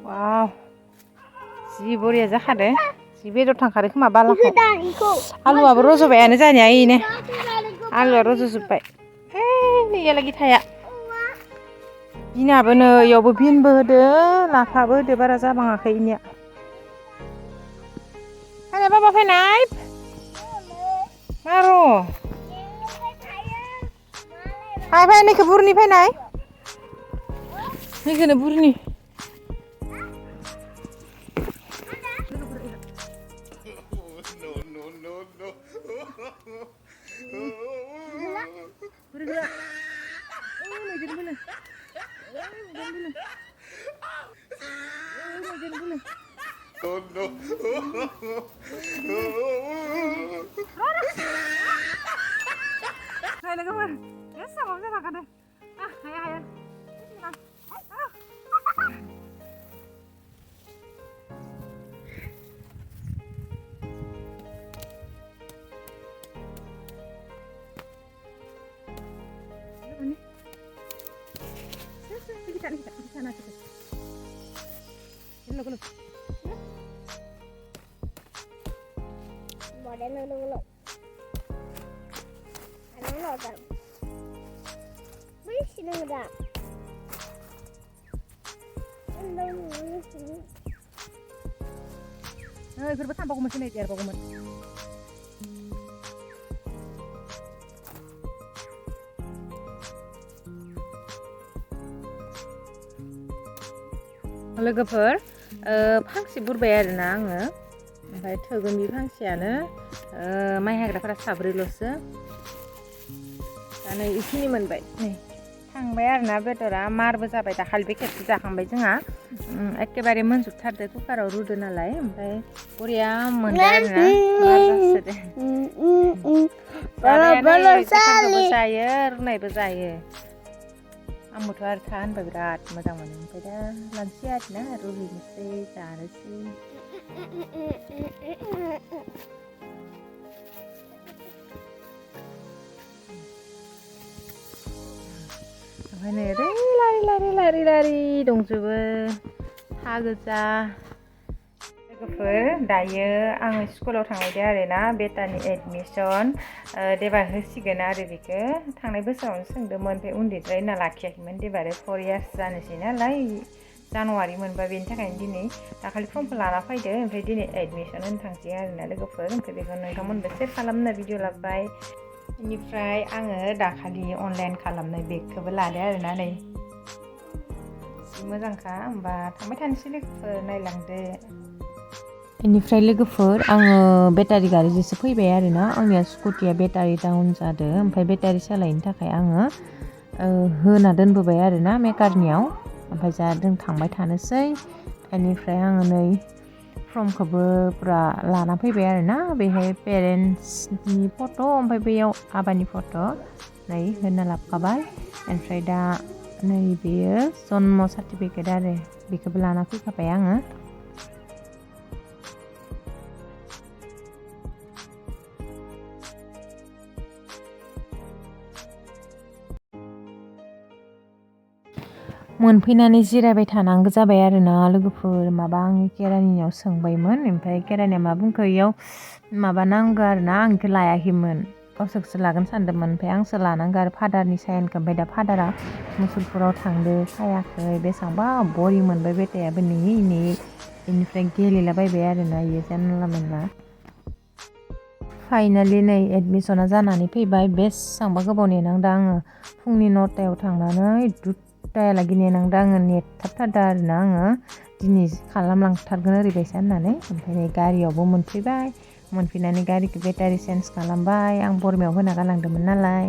वाव जि बरिया जाखादो जि बेदर थांखादो खोमा बालाखौ आलुआबो रज'बायानो जानिया इनो आलुआ रज'जोब्बाय नैयालागि थाया बिनाबो नै इयावबो भिनबो होदो लाफाबो होदो बारा जाबाङाखै इनिया फैनाय बाबा फैनाय मार' फै नैखो बुरनि फैनाय नैखोनो बुरनि 이거를 탐보고만 신어야 돼, 보고만. लोगोफोर फांसे बुरबाय आरोना आङो ओमफ्राय थोगोन बे फांसेयानो माइ हाग्राफोरा साब्रैल'सो दा नै इखिनि मोनबाय नै थांबाय आरोना बेदरा मारबो जाबाय दाखालिबो खेबसे जाखांबाय जोंहा एखेबारे मोनजोबथारदो कुकाराव रुदो नालाय ओमफ्राय बरिया मोनदो आरोना मार जासोदो जायो रुनायबो जायो आंबोथ' आरो था होनबा बिराद मोजां मोनो ओमफ्राय दा लानोसै आरोना रुहैनोसै जानोसै ओमफ्राय नै लारि दंजोबो था गोजा लोगोफोर दायो आङो स्कुलाव थांबाय आरोना बेटानि एडमिसन देबार होसिगोन आरो बेखौ थांनाय बोसोरावनो सोंदोंमोन ओमफ्राय उन्दैद्राय होनना लाखियाखैमोन देबार 4 इयार्स जानोसै नालाय जानुवारि मोनबा बेनि थाखायनो दिनै दाखालि फर्मखौ लाना फैदो ओमफ्राय दिनै एडमिसन होनो थांसै आरोना लोगोफोर ओमफ्राय बेखौ नोंथांमोनबो सेयार खालामनो भिडिअ लाबाय बेनिफ्राय आङो दाखालि अनलाइन खालामनाय बेगखौबो लादो आरोना नै मोजांखा होमबा थांबाय थानोसै लोगोफोर नायलांदो बेनिफ्राय लोगोफोर आङो बेटारि गारिजोंसो फैबाय आरोना आंनिया स्कुटिया बेटारि डाउन जादों ओमफ्राय बेटारि सालायनो थाखाय आङो होना दोनबोबाय आरोना मेकारनियाव ओमफ्राय जा जों थांबाय थानोसै बेनिफ्राय आङो नै फर्मखौबो पुरा लाना फैबाय आरोना बेहाय पेरेन्टसनि फट' ओमफ्राय बेयाव आबानि फट' नै होना लाबोखाबाय ओमफ्राय दा नै बेयो जन्म सार्टिफिकेट आरो बेखौबो लाना फैखाबाय आङो मोनफैनानै जिरायबाय थानांगौ जाबाय आरोना लोगोफोर माबा आंनि केरानिनियाव सोंबायमोन ओमफ्राय केरानिया मा बुंखो इयाव माबा नांगौ आरोना आं इखौ लायाखैमोन गावसोरसो लागोन सानदोंमोन ओमफ्राय आंसो लानांगौ आरो फादारनि साइनखौ ओमफ्राय दा फादारा मुसुलपुराव थांदो फायाखै बेसेबांबा बरि मोनबाय बेटायाबो नेयै बेनिफ्राय गेलेलाबायबाय आरोना इयो जानला मोनला फाइनालि नै एडमिसना जानानै फैबाय बेसेबांबा गोबाव नेनांदों आङो फुंनि 9टायाव थांनानै दुथायालागि नेनांदों आङो नेथाबथारदों आरोना आङो दिनै खालामलांथारगोन ओरैबायसा होननानै ओमफ्राय गारियावबो मोनफैबाय मोनफैनानै गारिखौ बेटारि चेन्ज खालामबाय आं बरमायाव होना गालांदोंमोन नालाय